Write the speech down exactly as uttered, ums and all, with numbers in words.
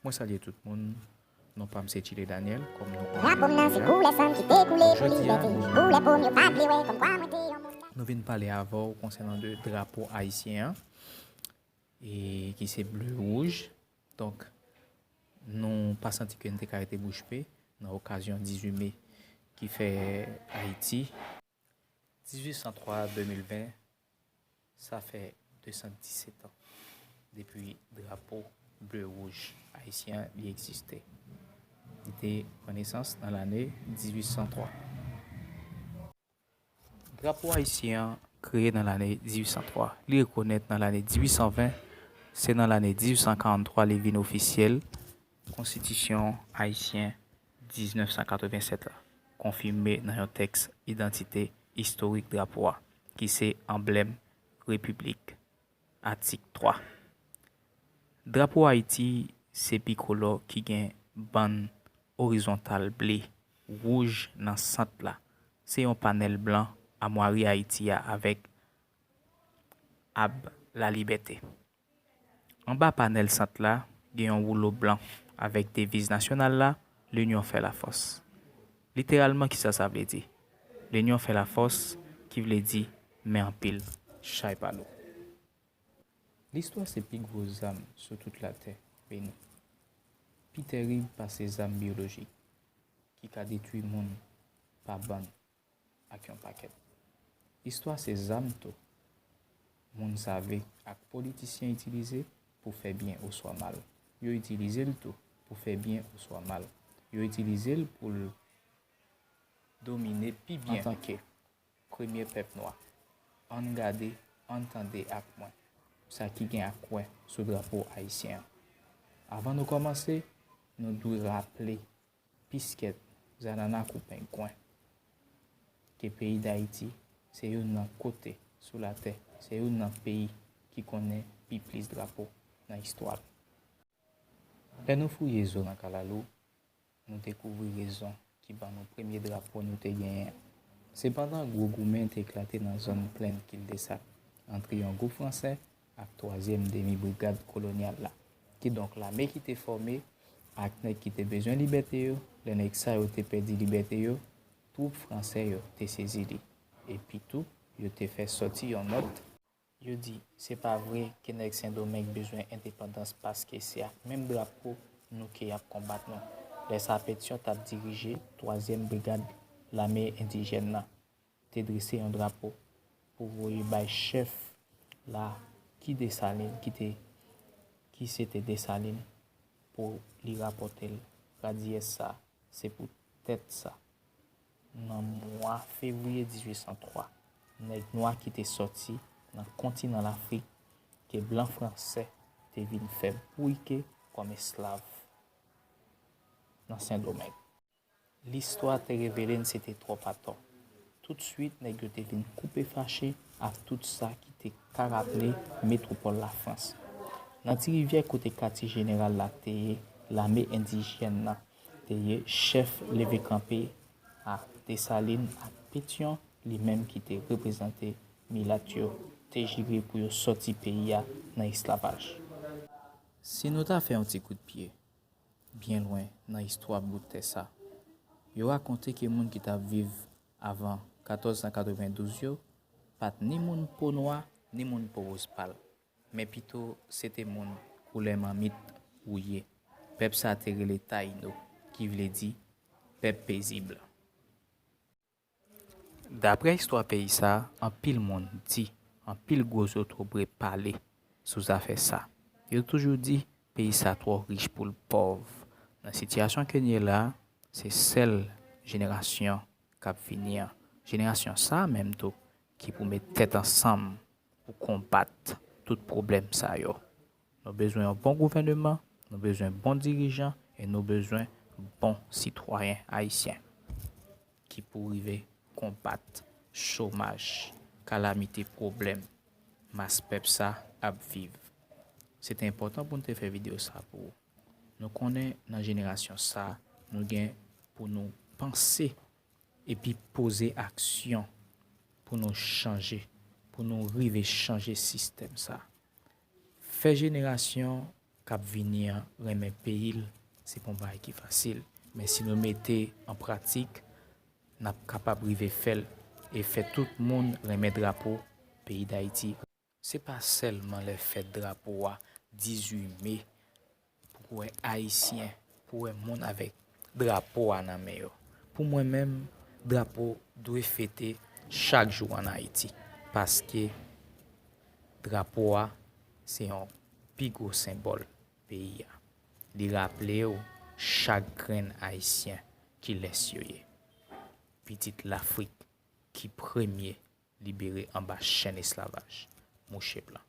Mwen salye tout moun. Non pa m se Chile Daniel, kòm nou konnen. Drapo m nan se koulè san ki te koule pou libète. Koulè po m yo pa vle wè, kòmkwa mwen te yon mousta. Nou vin pale avè w konsènan de drapo ayisyen an, e ki se ble wouj. Donk, nou pa santi ke n te ka rete bouch be nan okazyon dizuit me ki fè Ayiti. Dizuit san twa a de mil ven, sa fè de san disèt an depi drapo ble wouj ayisyen an li egziste. Li te pran nesans nan lane dizuit san twa. Drapo ayisyen an kreye nan lane dizuit san twa. Li rekonèt nan lane dizuit san ven. Se nan lane dizuit san karanntwa li vin ofisyèl. Konstitisyon ayisyen diznèf san katreven sèt la konfime nan yon tèks idantite istorik drapo a, ki se anblèm repiblik, atik twa. Drapo Ayiti se bikolò ki gen bann orizontal ble, wouj nan sant la. Se yon panèl blan amwari Ayiti a avèk ab lalibète. Anba panèl sant la, gen yon woulo blan avèk deviz nasyonal la, L'union fait la force. Literalman, kisa sa vle di? L'union fait la force, ki vle di men anpil, chay pa lou. Listwa se pi gwo zam sou tout latè, beni. Pi tèrib pase zam byolojik, ki ka detwi moun pa bann ak yon pakèt. Istwa se zam tou. Moun save ak politisyen itilize pou fè byen oswa mal. Yo itilize l tou pou fè byen oswa mal. Yo itilize l pou l domine pi byen. Antanke premye pèp nwa, ann gade, ann tande ak mwen sa ki gen ak wè sou drapo ayisyen an. Avan nou kòmanse, nou dwe raple piskèt, zanana kou pengwen, ke peyi Dayiti se youn nan kote sou latè, se youn nan peyi ki konnen pi plis drapo nan istwa l. Lè nou fouye zo nan kalalou, nou dekouvri rezon ki ban nou premye drapo nou te genyen an. Se pandan gwo goumen te eklate nan zòn plèn Kildesat, ant yon gwoup fransè ak twazyèm demi brigad kolonyal la. Kidonk, lame ki te fòme ak nèg ki te bezwen libète yo, lè nèg sa yo te pèdi libète yo, twoup fransè yo te sezi li. Epi tou, yo te fè sòti yon nòt. Yo di, se pa vre ke nèg Sendomeng bezwen endepandans paske se ak menm drapo nou ke y ap konbat nou. Lè sa Petyon t ap dirije twazyèm brigad lame endijèn nan. Te drese yon drapo pou voye bay chèf la ki Desalin, ki te, ki se te Desalin, pou li rapòte l. Radiyès sa, se pou tèt sa. Nan mwa fevriye dizuit san twa, nèg nwa ki te sòti nan kontinan Lafrik ke blan fransè te vin fè bouke kòm esklav nan Sendomeng. Listwa te revele n se te twòp atò. Toutswit, nèg yo te vin koupe fache ak tout sa ki te ka raple metwopòl Lafrans. Nan Ti Rivyè, kote katye jeneral la te ye, lame endijèn nan te ye, chèf leve kanpe a Desalin ak Petyon, li menm ki te reprezante milat yo, te jire pou yo sòti peyi a nan esklavaj. Si nou ta fè yon ti kout pye byen lwen nan istwa bout tè sa, yo rakonte ke moun ki t ap viv avan katòz san katrevendouz yo pa t ni moun po nwa ni moun po woz pal, men pito se te moun koulè mamit wouye. Pèp sa te rele Tayino, ki vle di pèp pezib. Daprè istwa peyi sa, anpil moun di, anpil gwo zotobre pale sou zafè sa. Yo toujou di peyi sa twò rich pou l pòv. Nan sitiyasyon ke n ye la, se sèl jenerasyon k ap vini an, jenerasyon sa menm tou, ki pou met tèt ansanm pou konbat tout pwoblèm sa yo. Nou bezwen yon bon gouvèneman, nou bezwen bon dirijan e nou bezwen bon sitwayen ayisyen ki pou rive konbat chomaj, kalamite, pwoblèm mas pèp sa ap viv. Se te enpòtan pou n te fè videyo sa pou ou. Nou konnen nan jenerasyon sa, nou gen pou nou panse epi poze aksyon pou nou chanje, pou nou rive chanje sistèm sa. Fè jenerasyon k ap vini an renmen peyi l, se pa yon bagay ki fasil. Men si nou mete an pratik, n ap kapab rive fè l e fè tout moun renmen drapo peyi Dayiti. Se pa sèlman lè fèt drapo a, dizuit me, pou w wè Ayisyen, pou w wè moun avèk drapo a nan men yo. Pou mwen menm, drapo dwe fete chak jou ann Ayiti, paske drapo a se yon pi gwo senbòl peyi a. Li raple w chak grenn Ayisyen kilès yo ye. Pitit Lafrik ki premye libere anba chenn esklavaj mouche blan.